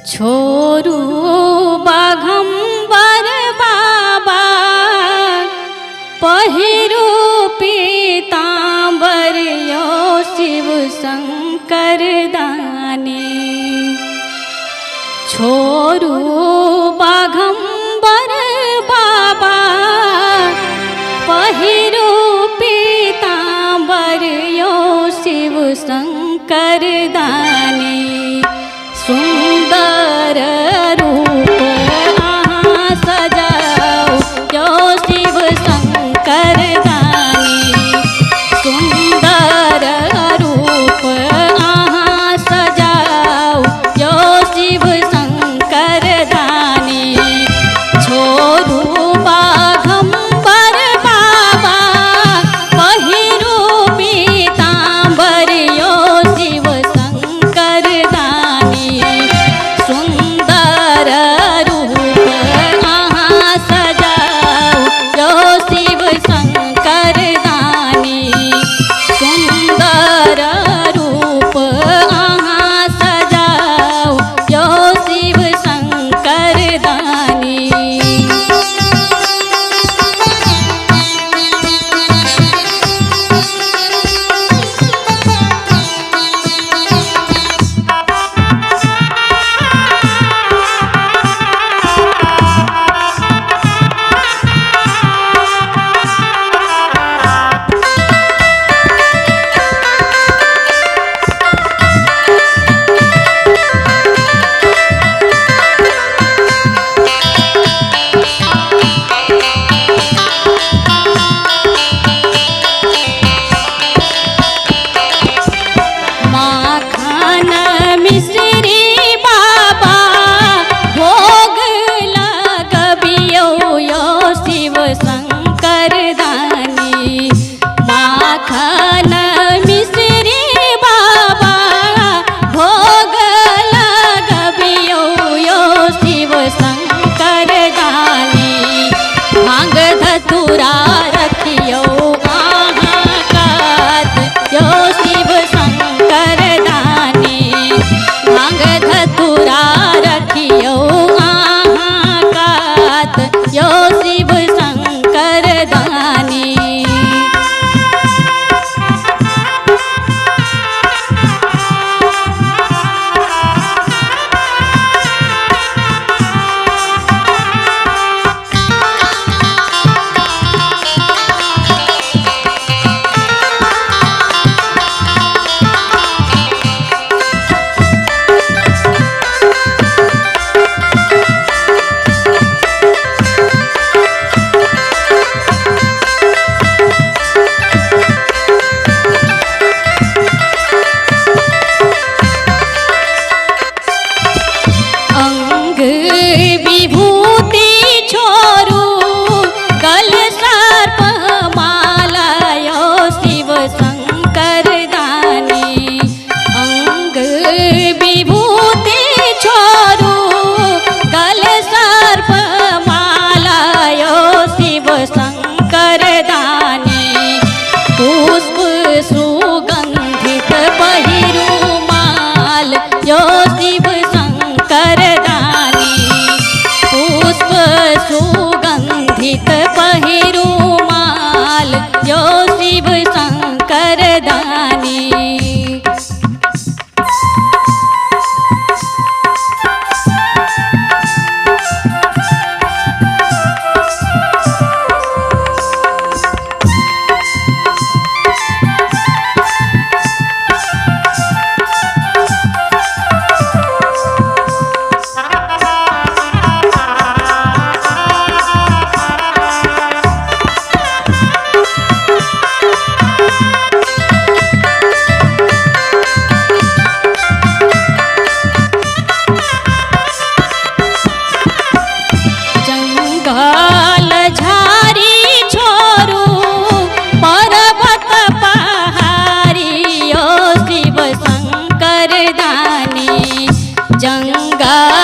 छोरू बाघम्बर बाबा पहिरू पीताम्बर यो शिव शंकर दानी। छोरू बाघम्बर बाबा पहिरू पीताम्बर यो शिव शंकर दानी। सुंदर रूप आहाँ सजाओ यो शिव शंकर दानी। सुंदर रूप आहाँ सजाओ यो शिव शंकर दानी। छोरू बाघम्बर बाबा पहिरू पीताम्बर यो शिव शंकर दानी। सुंदर रूप आहाँ सजाओ यो शिव शंकर दानी। सुंदर रूप आहाँ सजाओ यो शिव शंकर दानी। माखन मिश्री बाबा भोग लगबियौ यो शिव शंकर दानी। माखन मिश्री बाबा भोग लगबियौ यो शिव शंकर दानी। भांग धतूरा रखियौ आहाँ कात यो शिव शंकर दानी। भांग धतूरा रखियौ आहाँ कात यो शिव शंकर दानी। अंग विभूति छोरू गल सर्प माला यो शिव शंकर दानी। अंग विभूति छोरू गल सर्प माला यो शिव शंकर दानी। पुष्प सुगंधित पहिरू माल यो शिव शंकर दानी। पुष्प सुगंधित पहिरू माल यो शिव शंकर दानी। जंगल झारी छोरू पर्वत पहाड़ी यो शिव शंकर दानी। जंगल